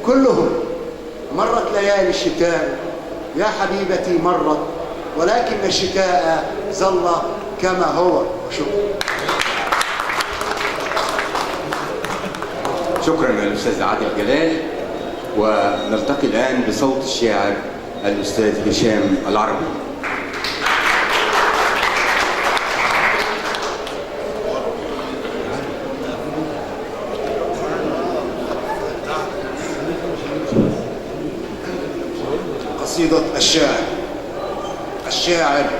كلهم. مرت ليالي الشتاء يا حبيبتي مرت، ولكن الشتاء ظل كما هو. شكرا. شكرا للأستاذ عادل جلال، ونلتقي الآن بصوت الشاعر الأستاذ هشام العربي. قصيدة الشاعر. الشاعر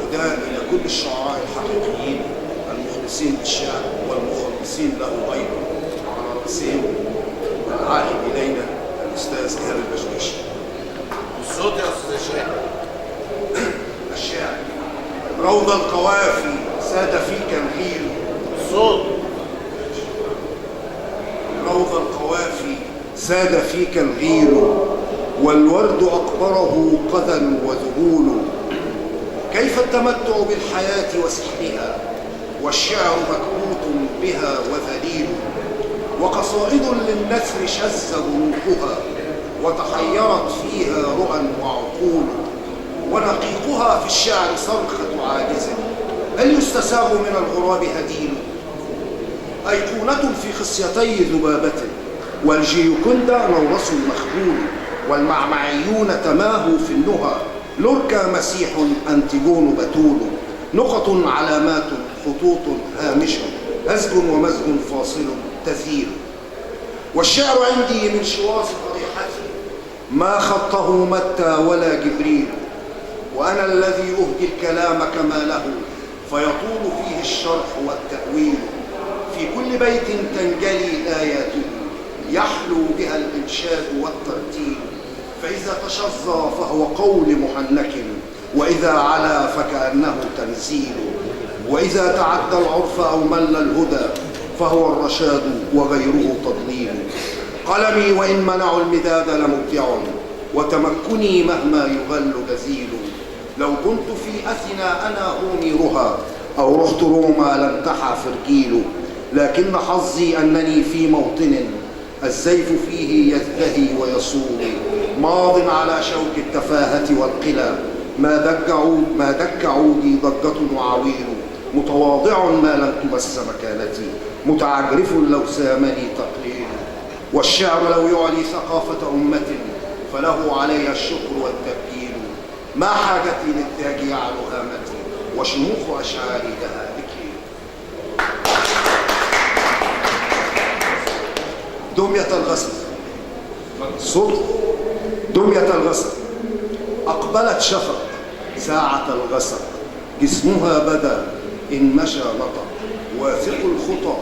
هداء إلى كل الشعراء الحقيقيين المخلصين للشعر والمخلصين له أيضا، وعلى رأسهم العائد إلينا الأستاذ إيهاب البشبيشي. الصوت يا أستاذ الشاعر. الشاعر: روض القوافي ساد فيك الغيل. الصوت. روض القوافي ساد فيك الغيل، والورد أقبره قذى وذهول. كيف التمتع بالحياة وسحرها، والشعر مكبوت بها وذليل. وقصائد للنثر شز بروقها، وتحيرت فيها رؤى وعقول. ونقيقها في الشعر صرخة عاجز، هل يستساغ من الغراب هديل؟ أيقونة في خصيتي ذبابة، والجيوكندا نورس مخبول. والمعمعيون تماهوا في النهى، لوركا مسيح أنتيجون بتول. نقط علامات خطوط هامش، هزج ومزج فاصل تذيل. والشعر عندي من شواص طريحتي، ما خطه متى ولا جبريل. وأنا الذي أهدي الكلام كما له، فيطول فيه الشرح والتأويل. في كل بيت تنجلي آياته، يحلو بها الإنشاد والترتيل. فإذا تشظى فهو قول محنك، وإذا علا فكأنه تنزيل. وإذا تعدى العرف أو مل الهدى، فهو الرشاد وغيره تضليل. قلمي وإن منعوا المداد لمبدع، وتمكني مهما يغل جزيل. لو كنت في أثينا أنا هوميرها، أو رحت روما لانتحى فرجيل. لكن حظي أنني في موطن الزيف فيه يزدهي ويصول، ماض على شوك التفاهة والقلى. ما دك عودي ضجة وعويل، متواضع ما لم تمس مكانتي، متعجرف لو سامني تقليل. والشعر لو يعلي ثقافة أمة، فله علي الشكر والتبجيل. ما حاجتي للتاج يعلو هامتي، وشموخ أشعاري لها إكليل. دمية الغسق. صوت دمية الغسق. أقبلت شفق ساعة الغسق، جسمها بدا إن مشى نطق، واثق الخطى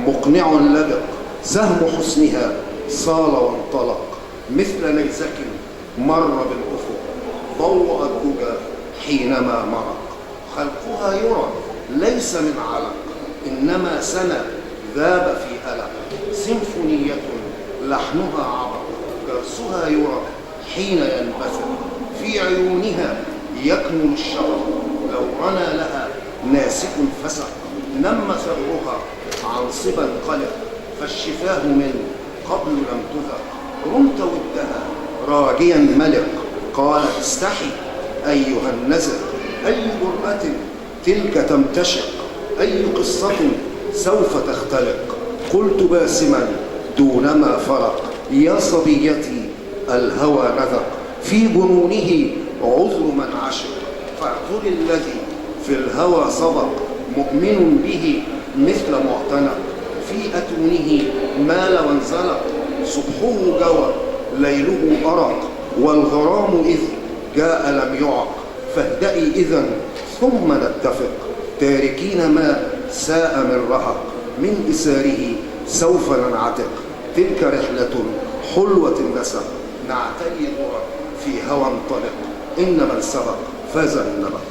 مقنع لبق، سهم حسنها صال وانطلق، مثل نيزك مر بالأفق، ضوء الدجى حينما مرق. خلقها يرى ليس من علق، إنما سنة ذاب في ألق. سيمفونية لحنها عبق، جرسها يرى حين ينبثق، في عيونها يكمن الشرق، لو رنا لها ناسك فسق. نم ثغرها عن صبا قلق، فالشفاه من قبل لم تذق. رمت ودها راجيا ملق، قالت استحي أيها النزق. أي جرأة تلك تمتشق، أي قصة سوف تختلق. قلت باسما دونما فرق، يا صبيتي الهوى نذق. في جنونه عذر من عشق، فاعذر الذي في الهوى سبق. مؤمن به مثل معتنق، في أتونه مال وانزلق. صبحه جوى ليله أرق، والغرام إذ جاء لم يعق. فاهدئي إذا ثم نتفق، تاركين ما ساء من رهق. من إساره سوف ننعتق، تلك رحلة حلوة النسق. نعتلي ذرى في هوى انطلق، إن من سبق فاز النبق.